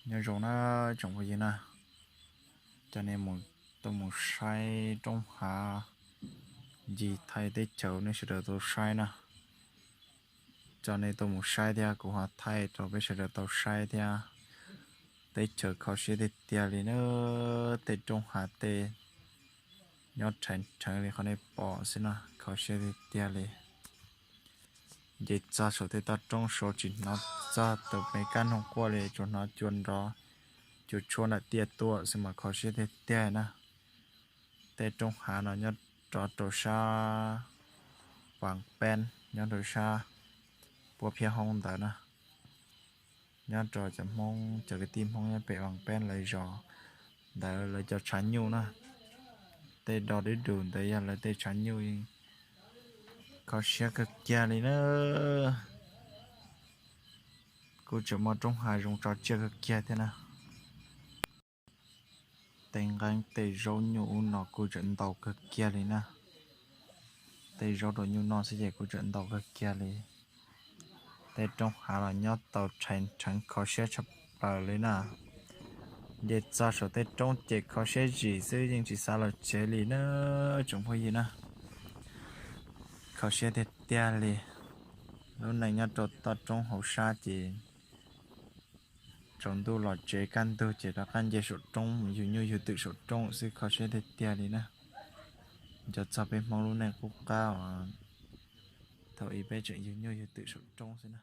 Nyob zoo na tsoom phooj ywg na, coj nej tuaj mus saib roob hav ncig thaij teb chaws nej sawv daws tau saib na. Coj nej tuaj mus saib thiab kuv ho thaij rau peb sawv daws tau saib thiab. Teb chaws kho siab tiag tiag li na, tej roob hav tej nyob rheev rheev li qhov nej pom xwb na, kho siab tiag tiag li. Nce txog saum tej toj roob sau tsis hnov txog tus me kab noog quaj li, tsuas hnov cua nrov, cua tshuab nram tiaj tuaj xwb mas kho siab tiag tiag na. Tej roob hav no nyob rov rau sab Vas Peeb, nyob rau sab Puab Phiab Hoob ntawd na. Nyob rau cov Hmoob, cov kwv tij Hmoob nyob pem Vas Peeb lawv zos ntawd lawv cov tshav nyuj na. Tej do dub dus ntawd yog lawv tej tshav nyuj. Kho siab kawg kiag li na. Kuj tseem muaj roob hav zoo tso tsiaj kawg kiag thiab na. Tej nqeeb tej zaub nyuj ub no kuj tseem ntau kawg kiag li na. Tej zaub rau nyuj noj xwb ces kuj tseem ntau kawg kiag li. Tej roob hav los nyob tau rheev rheev kho siab tshaj plaws li na. Nce txog saum tej roob ces kho siab zim xwb yeej tsis xav los tsev li na tsoom phooj ywg na. Kho siab tiag tiag li. Lub neej nyob rau toj roob hauv sab ces tsaus ntuj los tsev, kaj ntug ces rov qab nce saum roob mus yug nyuj yug twm saum roob xwb, kho siab tiag tiag li na. Nco txog peb Hmoob lub neej qub qab os, thaum ub peb tseem yug nyuj yug twm saum roob xwb na.